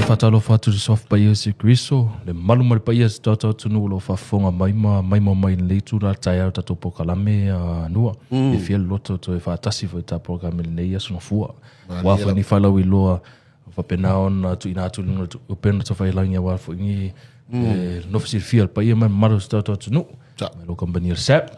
faatalofa atu i le Suafa Paia o Iesu Keriso, le mamalu ma le paia o si tatou atunuu o lo o faafofoga mai ma maimoa mai i lenei itula taeao i le tatou polokalame a Nua. E fia le loto toe faatasi foi i le tatou polokalame i lenei aso Gafua. Aua foi ni faalauiloa o faapena ona tuuina atu i luga o le upega tafailagi aua foi ni nofo silafia o le paia ma le mamalu o si tatou atunuu. Mai lo kamupani o le SAP.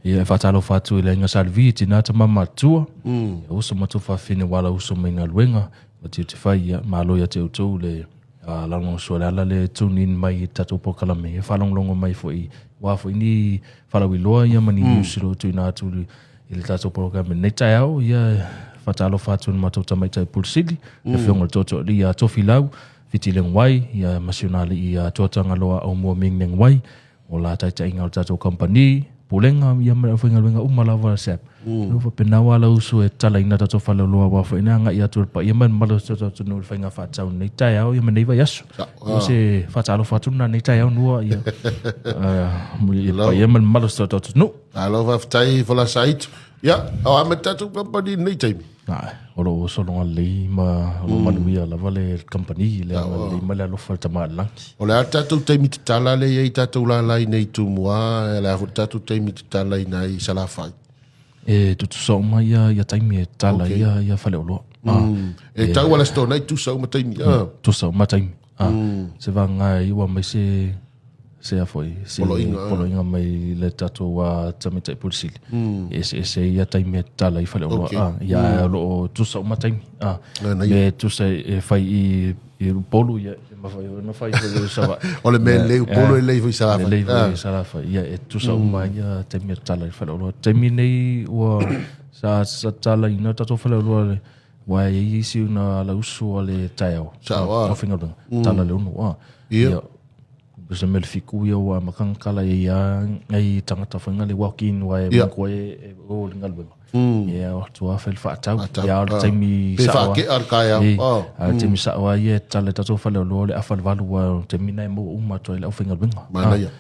Ia, e faatalofa atu i le aiga Sa Levi, tina, tama, matutua. Ia, uso ma tuafafine ua ala uso mai galuega ma tiute fai. Ia, malo ia te outou le lagolagosua i le ala le tune in mai i le tatou polokalame. Ia, faalogologo mai foi aua foi ni faalauiloa ia ma ni news o lo o tuuina atu i le tatou polokalame i lenei taeao. Ia, faatalofa atu i le matou tamaitai Pule Sili, le Afioga i le Tootooalii ia Tofilau Fiti Leguai, ia, ma si ona alii ia Tuatagaloa Aumua Ming Leguai. O la taitaiga o le tatou kamupani, pulega ia ma le aufaigaluega uma lava a le SAP. Mm. Faapena ua ala usu e tatalaina tatou faleoloa aua foi ne agai atu le paia ma le mamalu o si tatou atunuu i le faiga faatau nei taeao ia ma nei vaiaso. O se faatalofa atu lena nei taeao nua ia i le paia ma le mamalu o si tatou atunuu. Alo faafetai Folasa Aitu. Ia, o a ma tatou kamupani i lenei taimi. Ai, o lo o sologa lelei ma o lo o manuia lava le kamupani, le agalelei ma le alofa o le Tama a le Lagi. O le a le tatou taimi tatala lea e i ai tatou lala i nei Tumua, o le a foi le tatou taimi tatala i nai Salafai? E tutusa uma ia, ia taimi e tatala okay. ia, ia faleoloa. E tau ala se tōnai tusa uma taimi. Tusa uma taimi. Se vaga e iua mai se se a foi se poloiga, poloiga mai le tatou tamaitai Pule Sili. E eseese ia taimi e tatala i faleoloa. Okay. Ia o lo o tusa uma taimi. Me tusa e fai i i Upolu ia e mafai ona fai foi i Savaii. O le mea lelei Upolu e lelei foi i Salafai. Lelei foi i Salafai. Ia e tusa uma ia taimi e tatala i faleoloa. Taimi nei ua sa tatalaina tatou faleoloa Ua e i ai isi una ala usu a le taeao. Sao a. O faigaluega. Tala le ono a. Ia. Ia, se mea le fiku ia ua makanga kala ia ia ngai tangata whainga le walk in wa e Ia. mako e e o le galuega. Ia o atu a whai le whaatau. Whaatau, Ia o le ah. taimi Pe sao a. whaakea le kaeao, E, ah. a le taimi sao a ia e tala tatou fale o loa le afa le valu wa o le taimi na e maua uma atu ai le aufaigaluega. Manaia.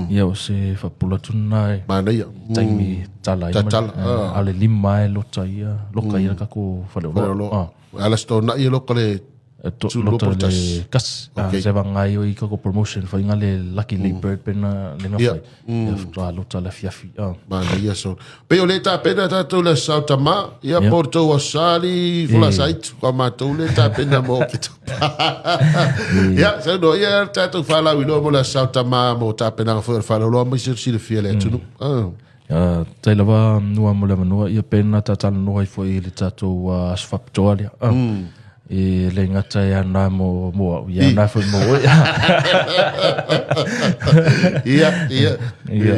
Ia o se whapula atu na e. Manaia. Taimi tala ai. Tatala, A le lima e lota ia, loka ia kako faleoloa. Faleoloa. Ala se tōnai e loka le To, lota le kas. Okay. Se vanga i o kako promotion fai nga le lucky late bird pena le nga fai. Ia futua lota le fiafi. Mana ia so. Pe o le tā pena tātou le sao tama, ia yeah. Porto o sali, fula sait, kua mātou le tā pena mo ke Ia, so no, ia tātou whalau i loa mo le sao tama mo tā pena nga fo o whalau mai sir sila fia le atunu. Tai lava nua mo le avanoa ia pena talanoa ai foi i le tatou aso faapitoa lea. E le gata e ana mo mo au, ia ana foi mo oe. Ia, ia. Ia,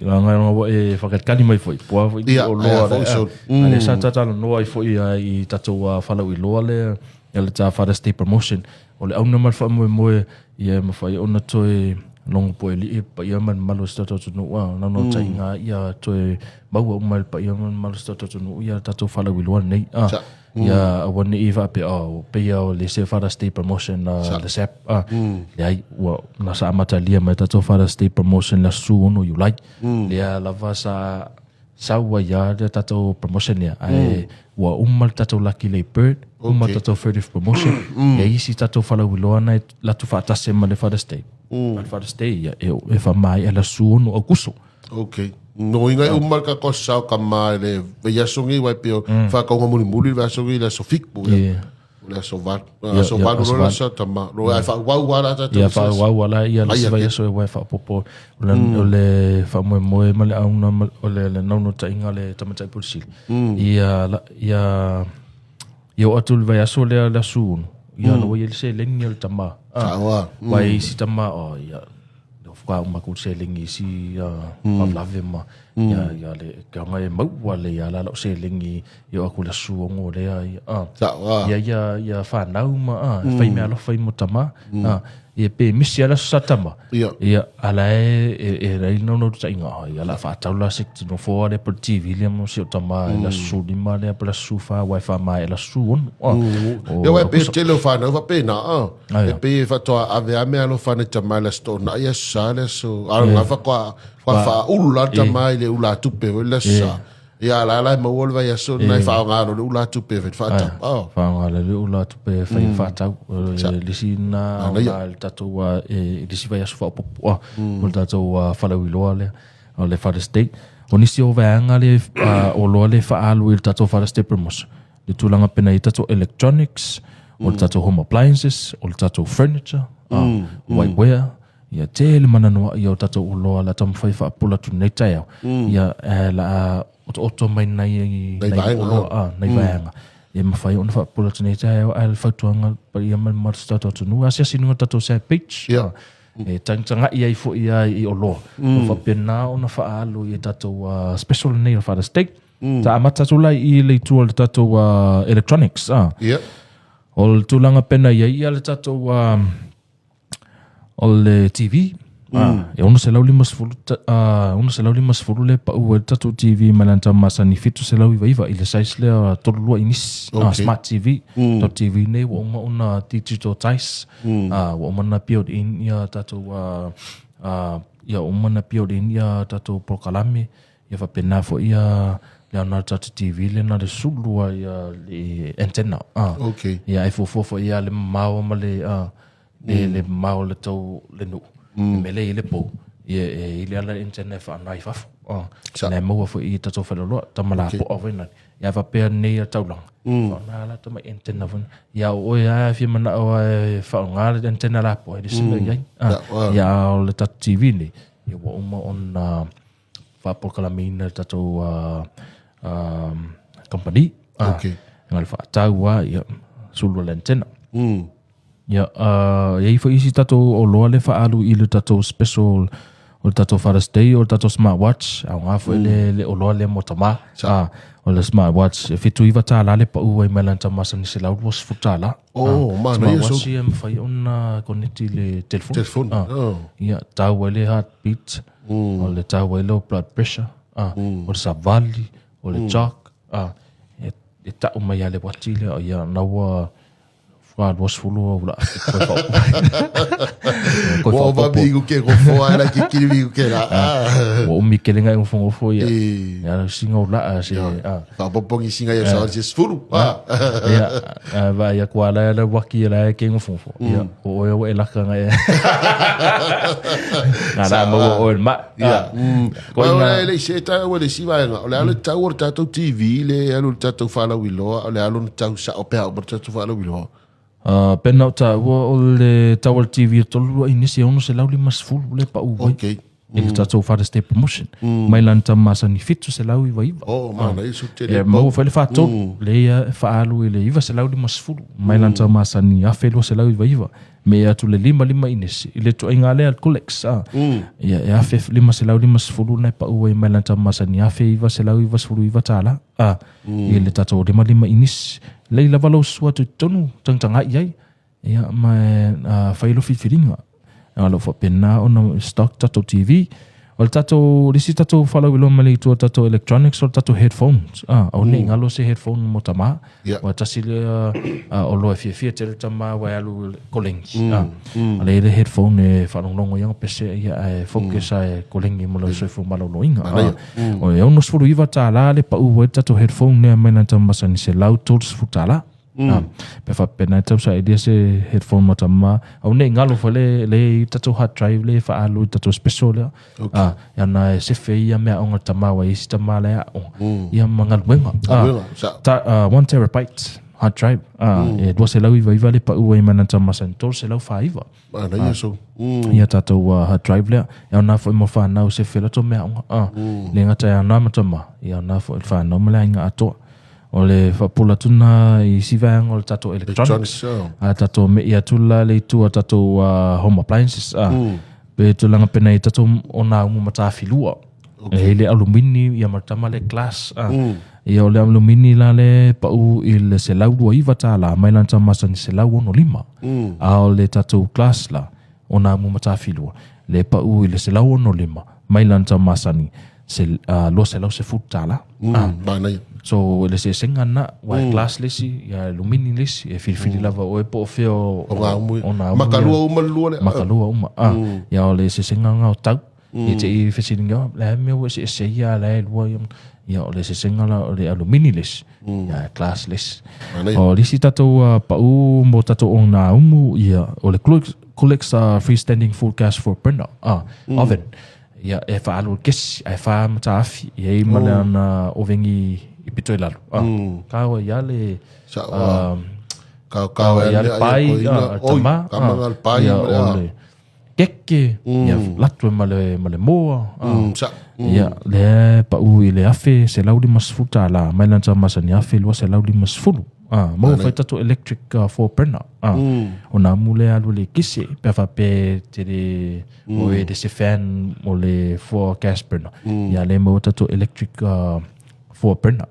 nga nga wa e whakatikani mai foi, pua foi Ia, o loa. ia, foi so. A le sa talanoa ai foi i tatou whalau i loa le ia le tā Father's Day promotion. O le auna ma le faamoemoe ia e mafai ona toe logo poelii le paia ma le mamalu o si tatou atunuu a na ona taiga ia toe maua uma e le paia ma le mamalu o si tatou atunuu ia tatou faalauiloa lenei a ia aua ne i faapea oh pei o le se Father's Day promotion a le SAP a leai ua na sa amatalia mai tatou Father's Day promotion le aso 16 Iulai lea lava sa sau ai lava le tatou promotion lea ae ua uma le tatou Lucky Late Bird, uma le tatou 30th promotion, e ai isi tatou falauiloa na e latou faatasi ai ma le Father's Day. Ma le Father's Day ia e e faamaea le aso 16 Aukuso. Okay. No inga e uma le tatou sao ka ma le vaiaso nei wai peo whakaunga mulimuli le vaiaso nei le aso fiku. Yeah. O le aso valu. Aso valu loa le aso tama. Loa ai whaauau ala tatou. Ia whaauau ala ia le Ai isi ake. vaiaso e wae faaopoopo. O le, o le faamoemoe ma le auna ma o le, le naunautaiga le Tamaitai Pule Sili. Ia, la, ia, ia oo atu i le vaiaso lea le aso 6, ia mm. ua i ai le seleni o le tama. Ah, Saoa. Wai isi tama, oh, ia, whaka uma ku seleni isi faalavelave ma ia ia le ke anga e maua le ia la lau seleni i o aku le asu ono lea ia a ia ia ia whanau ma a whai mea alofa i mo tama a ia pe misi ala sa tama Ia. ia ala e e e rei no no tainga a ia la whaatau la se tino fo ale po TV le mo si o tama e la su lima le po la su wha wai wha mai e la su ono a Ia wai pe tele o whanau whapena a. Ah, E ia. pe e whatoa ave a mea alofa nei tama i le aso tōna ia sa le aso. A ngā whakoa wha wha ulu la tama i le ula tupe foi le aso sa. Ia la la e maua le vaiaso lena e faaaoga loa le ula tupe e fai faatau. Oh. Faaaoga loa le ula tupe e fai faatau. Le isi na o le tatou le isi vaiaso faaopoopo o le tatou faalauiloa lea o le Father's Day. O nisi o vaega le oloa le faaalu i le tatou Father's Day promotion. Le tulaga pena i tatou electronics, o le tatou home appliances, o le tatou furniture, whiteware, Ia tele mananoa ia o tatou oloa la taumafai faapula atu nei taeao. Ia la a otooto mai nai nai oloa a nai vaega. E mafai ona faapula atu nei taeao ae le fautuaga paia ma le mamalu o tatou atunuu asiasi i luga o tatou SAP page. E tagatagai ai foi ia i oloa. O faapena ona faaalu i tatou special nei o Father's Day. Sa amata atu la i le itu o le tatou electronics. O le tulaga pena i ai ia le tatou O le TV, e 650, 650 le pau ai le tatou TV mai lana tau masani 799 i le size lea 32 inisi, smart TV. Tatou TV nei ua uma ona digitalize, ua uma ona build in ia tatou, ia uma ona build in ia tatou polokalame, ia faapena foi ia le ana le tatou TV lea na le sulu ai le antenna. Ia e fuafua foi ia le mamao ma le le le mamao o le tou le nuu le mea lea i le pou ia e i le ala antenna e faana i fafo. Na e maua foi i tatou faleoloa tama lapoa foi nani. Ia faapea nei a taulaga faana la tamai antenna foi. Ia o oe lava e fia manao e faaaoga le antenna lapoa e le se mea i ai. Ia a o le tatou TV nei ia ua uma ona faapolokalameina le tatou company. Okay. Na le faatau lava, ia, sulu le antenna. Ia, e i ai foi isi tatou oloa lea faaalu i le tatou special o le tatou Father's Day o le tatou smart watch, aoga foi le, le oloa lea mo tama. O le smart watch, e $79 le pau ai mai lana tama masani $120. Oh, manaia Smart watch ia e mafai ona connect i le telefoni. Telefoni, oh. Ia, tau ai le heartbeat, o le tau ai lou blood pressure, o le savali, o le jog, e tau mai lava le uati lea, ia, na ua fa 20 au la koe fa koe fa Ua mi ku ke gofo ala ke kiri mi ku ke la. Ua umi kele ngai ngofo ngofo ia. Ya singa o la se a. Fa popongi singa ia sa se sfuru. Ia va ia kwa la la waki la ke ngofo ngofo. Ia o oe o e laka ngai. Nā la mau o oe ma. Ia. Ko ina le se ta o le si vaega. O le alu tau o le tatou TV le alu le tatou faalauiloa o le alu na tau sao pea o le tatou faalauiloa. Pena o taua o le tau o le TV e tolu i nisi e 650 le pau ai. Okay. I le tatou Father's Day promotion. Mai lana tama masani 799. Oh, mana i su tele. E maua foi le faatolu. Le ia e faaalu i le 950. Mai lana tama masani 1299. Me atu le lima lima inesi i le tuaiga lea le Colex. Ia e 1550 na e pau ai mai lana tama masani 1999 tala. I le tatou lima lima inisi. Lei lava lau sua atu i totonu tagatagai i ai. Ia ma e fai lo filifiliga. O lo o faapena ona stock tatou TV. O le tatou, le isi tatou faalauiloa mai le itu o tatou electronics o le tatou headphones. Aua ne i galo se headphone mo tama. Aua tasi lea oloa e fiafia tele tama aua e alu i le kolegi. A lea e i ai le headphone e faalogologo i ana pese ia ae focus ae kolegi mo le soifua maloloina. O le $69 le pau ai le tatou headphone lea mai lana tama masani $130. Pe faapena e tau saili se headphone mo tama. Au nei ngalo foi le le i tatou hard drive le faalu i tatou special lea. Okay. Ia na e sefe ia mea onga tama wa isi tama le ao. Ia ma galuega. Galuega, sa. Ta, 1 terabyte hard drive. E 299 le pau ai mana tama san 349. Mana ia so. Ia tatou hard drive lea. E ona foi mo whanau sefe la to mea onga. Le ngata e ana ma tama. Ia ona foi le whanau ma le ainga atoa. O le faapula atu lena i isi vaega o le tatou electronics. Electronics, A tatou me'i atu la le itu a tatou home appliances. Pe tulaga pena i tatou o nā umu matafilua. Okay. E i le alumini ia ma le tama le glass. Ia o le alumini la le pau i le $129 mai lana tama masani $165. A o le tatou glass la o nā umu matafilua le pau i le $165 mai lana tama masani se $210. Manaia. So le eseesega lena, ua e glass le isi, ia e alumini le isi, e filifili lava oe po o fea o O ngā umu. o ngā umu Makalua ia. uma le lua lea. Makalua uma. Ia o le eseesega lena o tau. Ia te i fesiligia, le a mea ua eseese ai ia la e lua ia. Ia o le eseesega la o le alumini le isi, ia glass le isi. O le isi tatou pau mo tatou ogaumu, ia o le Colex freestanding full gas for burner, oven. Ia e faaalu i le kesi ae fa mataafi e i ai ma lana oveni i pito i lalo. Ka o ia le Ka ka o ia le pai tama ka manga le pai ia o le keke ia latu e ma le moa. Ia le pau i le $1,150 mai lana masani $1,250. Maua fai tatou electric four burner. O nā mu le alu le kese pe a faapea te le o e le se fan o le four gas burner. Ia le maua tatou electric four burner.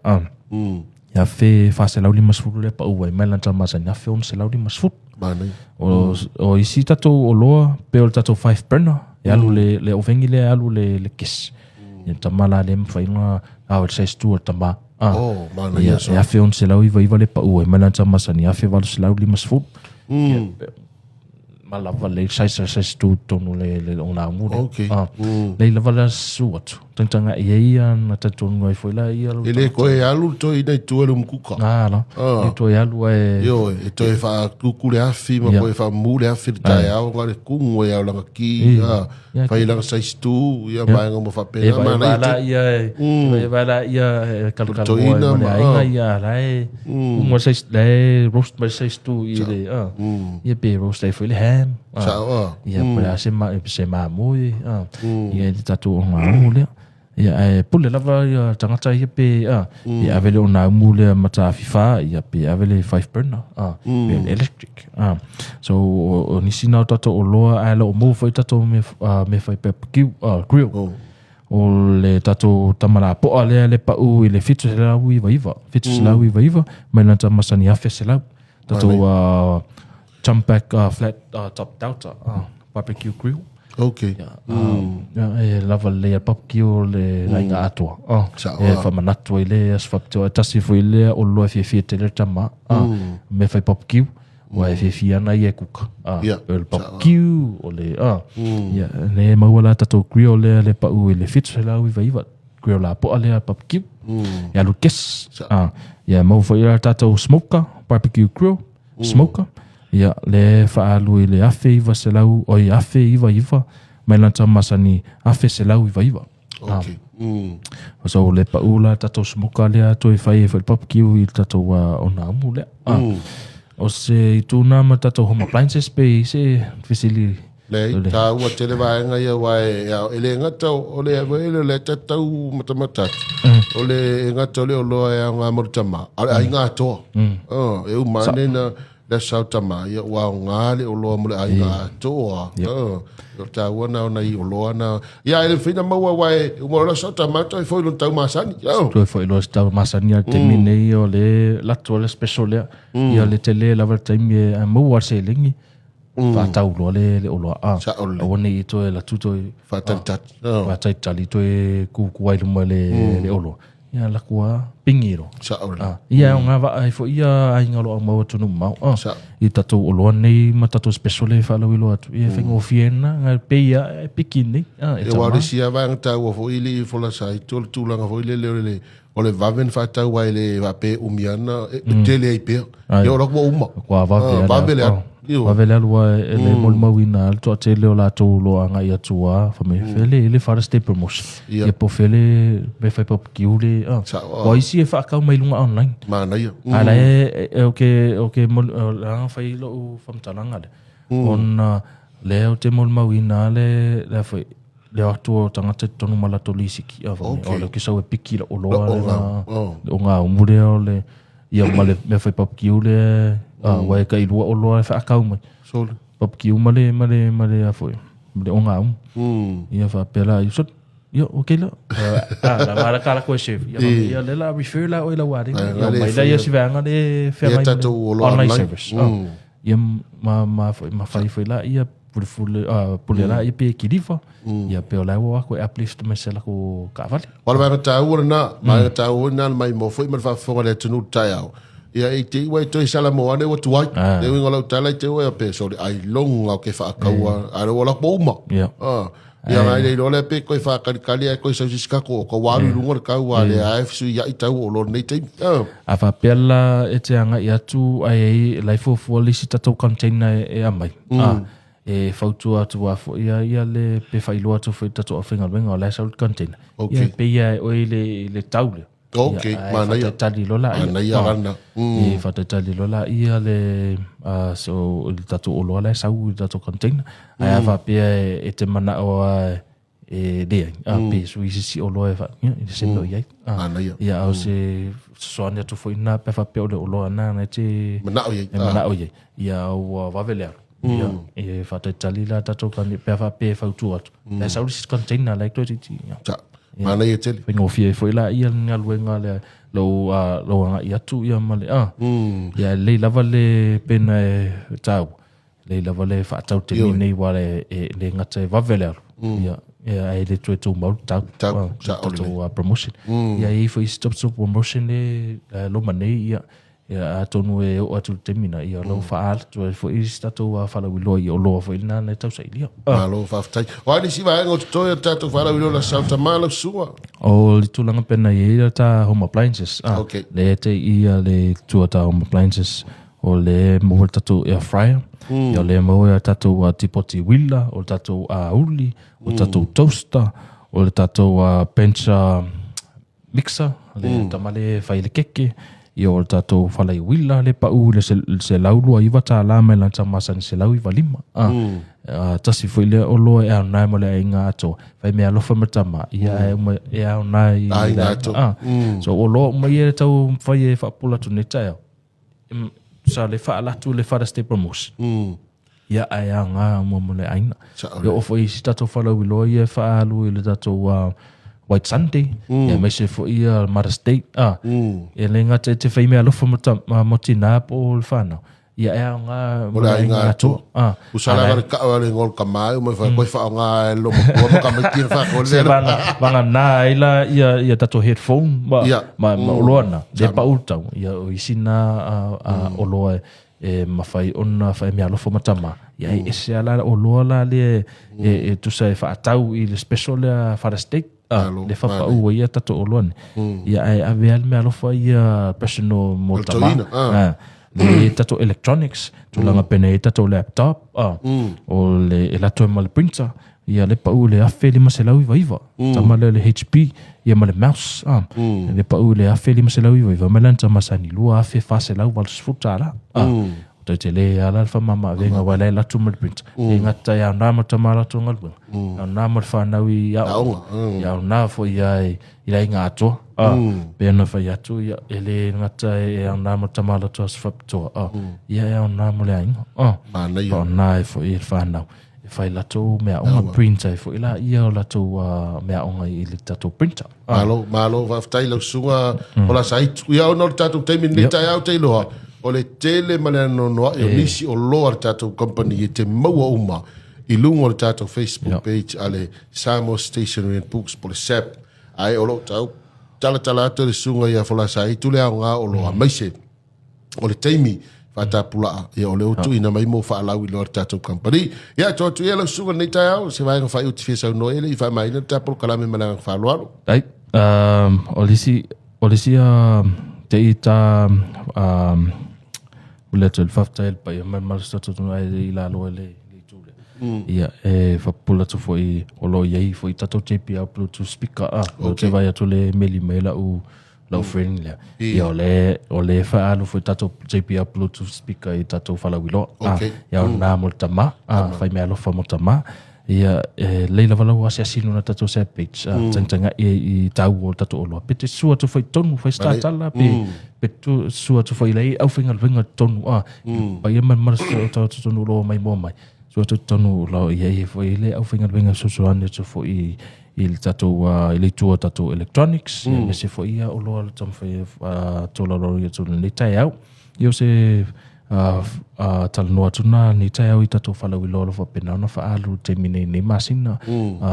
Ia $1,450 le pau ai mai lana masani $1,650. O isi tatou oloa pe o le tatou five burner e alu le oveni lea e alu le kesi. Ia tama la le mawhai nga au le size 2 o le tama. Oh, manaia so. Ia $1,699 le pau ai mai lana masani $1,850. Ma lava le size size 2 tonu le o ngā mure. Okay. Lei lava la su atu. Tangtanga i ia na tatu ngai foi la ia. E le koe alu toi nei tu elu mkuka. Ah la. E toi alu e. Io e toi fa kuku le afi ma koe fa mu le afi le tai au ngā le kungu e au langa ki. Fai langa size 2 ia maenga mo faapena E vai la ia e vai la ia e kalukal moa ma le aiga ia la e kungu size la e roast mai size 2 i le ia pe roast ai foi le ham. Ia po le a se ma se mamoe ia le tatou ogaumu lea. Ia ae pule lava ia tagata ia pe pe ave le ogaumu lea mataafi fa ia pe ave le five burner pe le electric. So o nisi na o tatou oloa ae le o maua foi tatou mea fai barbecue grill. O le tatou tama lapoa lea le pau i le 799, 799 mai lana masani $1,100. Tatou jump back flat top delta barbecue grill. Okay. Ia, e lava lelei a barbecue o le aiga atoa. E whamanatu ai le aso faapitoa e tasi foi lea o loa e fiafia tele le tama. Mea fai barbecue, ua e fiafia ana ia e kuka. O le barbecue, o le, ia, le maua la tatou grill lea le pau i le 799, grill lapoa lea barbecue. Ia alu kesi. Ia maua foi la tatou smoker, barbecue grill, smoker. Ia le faalu i le $1,900, oi $1,099, mai lana masani $1,199. Okay. So le pau la tatou smoker lea toe fai e foi le barbecue i le tatou ogaumu lea. O se itu na ma tatou home appliances pe i se fesili. Leai, taua tele vaega ia aua e le gata o le o le tatau matamata atu. O le e gata o le oloa e aoga mo le tama, a o le aiga atoa. E uma ane na le aso sau tama, ia ua aoga le oloa mo le aiga atoa. O le taua na ona i oloa na. Ia e le mafai na maua aua e uma o le aso sau tama toe foi lona tau masani. Toe foi lona tau masani a le taimi nei o le latou le special lea. Ia le tele lava le taimi e maua le seleni. Faatau loa le oloa. Aua ne i toe latu toe faatalitali. Faatalitali toe kuku ai luma le oloa. Ia laku a pingi loa. Sao le. Ia o ngā vaa ai foi ia aiga o lo o aumau atunuu mamao. I tatou oloa nei ma tatou special e faalauiloa atu. Ia e faigofie na ngā pe ia e piki nei. E Ia wa o le isi lava vaega taua foi i le folasa ai o le tulaga foi lele o le vave na faatau ai le faapea e umi ana e tele ai pea. Ia o la ua uma. Kua vave Vave le alu. Vave le alu e le molimauina le toatele o latou o lo o agai atu a fai mai fele le Father's Day promotion. Ia po fele me fai barbecue le. O isi e faakau mai luga online. Manaia. A la e o ke o ke la fai lou faamatalaga lea. Ona lea ou te molimauina le le foi le atu o tagata i totonu ma latou lisiki. O le ke sau e piki la oloa le o ngā umu lea o le ia ma le mea fai barbecue le ua e kai lua oloa e faakau mai. Sole. Barbecue ma le ma le ma le a foi ma le ogaumu. Ia faapea la i sot ia okay la. La ma la kala koe chef. Ia ia le la refer la oi la wari. Ia mai la ia si vaega le whangai online service. Ia ma ma foi ma fai foi la ia pule pule pule la ia pe kilifa. Ia pe o la ua ko uplift mai se la ko kaavale. O le vaega taua lena, vaega taua lena le mai mo foi ma le faafofoga le atunuu le taeao. Ia e te iwa e toe sala mo ane ua tuai. Le uiga o lau tala i te ua pe sole ai longa o ke whaakaua, a le ua la po uma. Ia ngai le iloa lea pe koe whākalikali ai koe sau sisi kako o ka waru i runga o le kau a le ae fesuiai tau o loa lenei taimi. A faapea la e te agai atu ai ai la e fuafua le isi tatou container e aumai. E fautua atu a foi ia ia le pe faailoa atu foi i le tatou aufaigaluega o la e sau le container. Ia e pei lava e oe i le tau lea. Ok, Ia, ae manaia. faatalitali loa laia. Manaia Ah. lana. E faatalitali loa laia le so i le tatou oloa la e sau i le tatou container. Ae a faapea e te manao lava e leai, pe sui se isi oloa e ia, i le sendo i ai. Manaia. Ia, a o se fesoasoani atu foi lena pe a faapea o le oloa lena na e te Manao i ai. e manao i ai. Ia, ua vave le alu. Ia, e faatalitali la tatou pe a faapea e fautua atu. La e sau le isi container la e toeitiiti. Ia. Sa, manaia tele. Faigofie ai foi la ia le galuega lea lou lou agai atu ia ma le Ia e lelei lava le pena e taua. Lelei lava le faatau taimi nei aua e le gata e vave le alu. Ia, ia ae le toe tumau le tau. Tau, sao lelei. Tatou promotion. Ia e i ai foi isi tatou promotion le loma nei ia Ia, atonu e oo atu i le taimi na, ia o lo o faaali atu ai foi isi tatou faalauiloa i oloa foi lena na e tausailia. Malo faafetai. O a nisi vaega o totoe o le tatou faalauiloa la sau tama lau susuga? O le tulaga pena i ai ta home appliances. Le te i ia le tua ta home appliances o le maua le tatou air fryer, ia o le maua le tatou tipoti uila, o le tatou uli, o le tatou toaster, o le tatou bench mixer, le tama le fai le keke, ia o le tatou fala i uila le pau le $129 mai lana masani $195. Tasi foi lea oloa e aoga mo le aiga atoa, fai mea alofa ma tama, ia e uma e aoga i Aiga atoa. So oloa uma ia e tau fai e faapula atu nei taeao. Sa le faalatu le Father's Day promotion. Ia ae aoga uma mo le aiga. Ia oo foi i si tatou falauiloa ia e faaalu i le tatou White Sunday, ia aemaise foi ia Mother's Day. E le gata i te fai mea alofa mo tina po o le whanau. Ia e aoga mo le aiga atoa. Usa lava le kau ale ngol ka mai o mai whai koe whaonga e loma kua ma ka mai tina whako Se vanga nā ai la ia tatou headphone ma oloa na. Le pa utau. Ia o isi nā oloa e mawhai ona whai mea alofa ma tama. Ia e ese ala oloa la le e tusa e whaatau i le special lea Father's Day. Le whapau ia tatou oloa ni. Ia e ave ale mea alofa ia personal mo tama. Le tatou electronics, tulaga pene i tatou laptop, o le e latou ma le printer, ia le pau le $1,599. Tama lea le HP, ia ma le mouse, le pau le $1,599, mai lana tama masani $2,480. O te le ala le whamama avenga wai lai latu ma le printer. E ngata ia nā ma tama latou galuega. Ia nā ma le whanau i aoga. Ia nā foi ia i lai ngā atoa. Pe ana whai atu ia e le ngata e au nā ma tama latou aso whapitoa. Ia e au nā mo le ainga. Manaia. O nā e foi e le whanau. E whai latou mea onga printer e foi la ia o latou mea onga i le tatou printer. Malo, malo, faafetai lau susuga o la Saitu. Ia ona o le tatou taimi lenei taeao te iloa, o le tele ma le anoanoai o nisi oloa a le tatou company e te maua uma i luga o le tatou Facebook page a le Samoa Stationery and Books po o le SAB. Ae o lo o tau talatala atu e le susuga ia Folasaitu le aoga o oloa aemaise o le taimi faatapulaa ia o lea ua tuuina mai mo faalauiloa le tatou company. Ia tuu atu ia lau susuga lenei taeao se vaega faaiu e te fia saunoa i ai le i faamaina le ta polokalame ma le agaga faaaloalo. Ai, o le isi, o le isi te i ta o le atu le faafetai le paia mai ma le tatou ai i lalo e le itu lea. Ia e faapupula atu foi o lo o i ai foi tatou JBL Bluetooth speaker a. O te vaai atu le meli mai lau lau friend lea. Ia o le o le faaalu foi tatou JBL Bluetooth speaker i tatou falauiloa. Ia o lena mo le tama, fai mea alofa mo tama. Ia e lei lava lau asiasi i luna tatou SAB page, tagatagai i tau o le tatou oloa. Pe te sua atu foi i totonu, fai se tatala, pe sua atu foi i lai aufaigaluega i totonu, paia ma le mamalu o totonu o lo o maimoa mai. Sua atu i totonu o lo o i ai foi le aufaigaluega fesoasoani atu foi i le tatou i le itu o tatou electronics, aemaise foi ia oloa o le taumafai e tolaulauina atu i lenei taeao. Ia o se talanoa atu lena lenei taeao i tatou falauiloa o lo o faapena ona faaalu i le taimi nei i lenei masina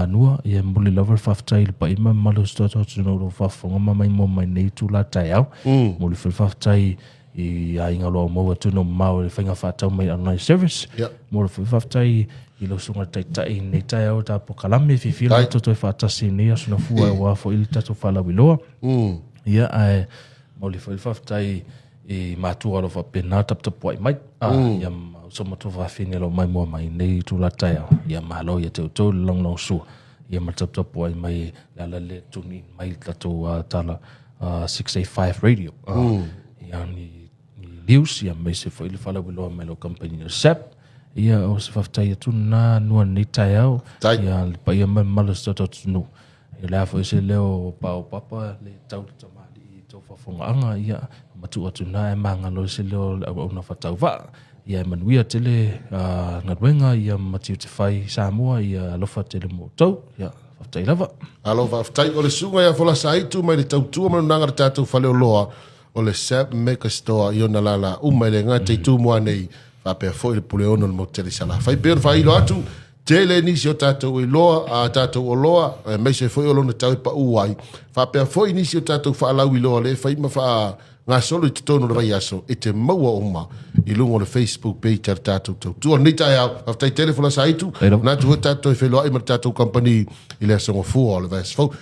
nua. Ia e momoli lava le faafetai i le paia ma le mamalu o si o tatou atunuu o lo o faafofoga ma maimoa mai i lenei itula taeao. Momoli foi le faafetai. i aiga o lo o maua atunuu mamao i le faiga faatau mai online service. Ia. Mo le foi faafetai i lau susuga i le Taitai i lenei taeao i ta polokalame fiafia le matou toe faatasi i lenei aso Gafua aua foi le tatou faalauiloa. Ia ae momoli foi le faafetai i matua o lo o faapena taputapuai mai. Ia ma uso ma tuafafine o lo o maimoa mai i lenei itula taeao. Ia malo ia te outou le lagolagosua ia ma le taputapuai mai le ala lea e tune in mai le tatou tala 685 radio. Ia ni news ia aemaise foi le faalauiloa mai lau kamupani o SAP. Ia o se faafetai atu lena nua i lenei taeao. Ia le paia ma le mamalu o si o tatou atunuu. Ia o le a foi se leo o paopapa le tau le tamalii i tou faafofogaaga, ia matuu atu lena ae magalo ai se leo o le auauna faatauvaa. Ia e manuia tele galuega ia ma tiute fai i Samoa, ia alofa tele mo outou. Ia faafetai lava. Malo faafetai. O le susuga ia Folasa Aitu mai le Tautua ma le Naga le tatou faleoloa o le Sap Mega Store i ona lala uma e le gata i Tumua nei faapea foi le Puleono le motu tele i Salafai. Pei ona faailo atu, tele nisi o tatou iloa, a tatou oloa, aemaise foi o lona tau e pau ai, faapea foi nisi o tatou faalauiloa lea e fai ma faagasolo i totonu o le vaiaso, e te maua uma i luga o le Facebook page a le tatou tautua. Lenei taeao, faafetai tele Folasa Aitu, manatu foi tatou toe feiloai ma le tatou kamupani i le aso Gafua o le vaiaso fou.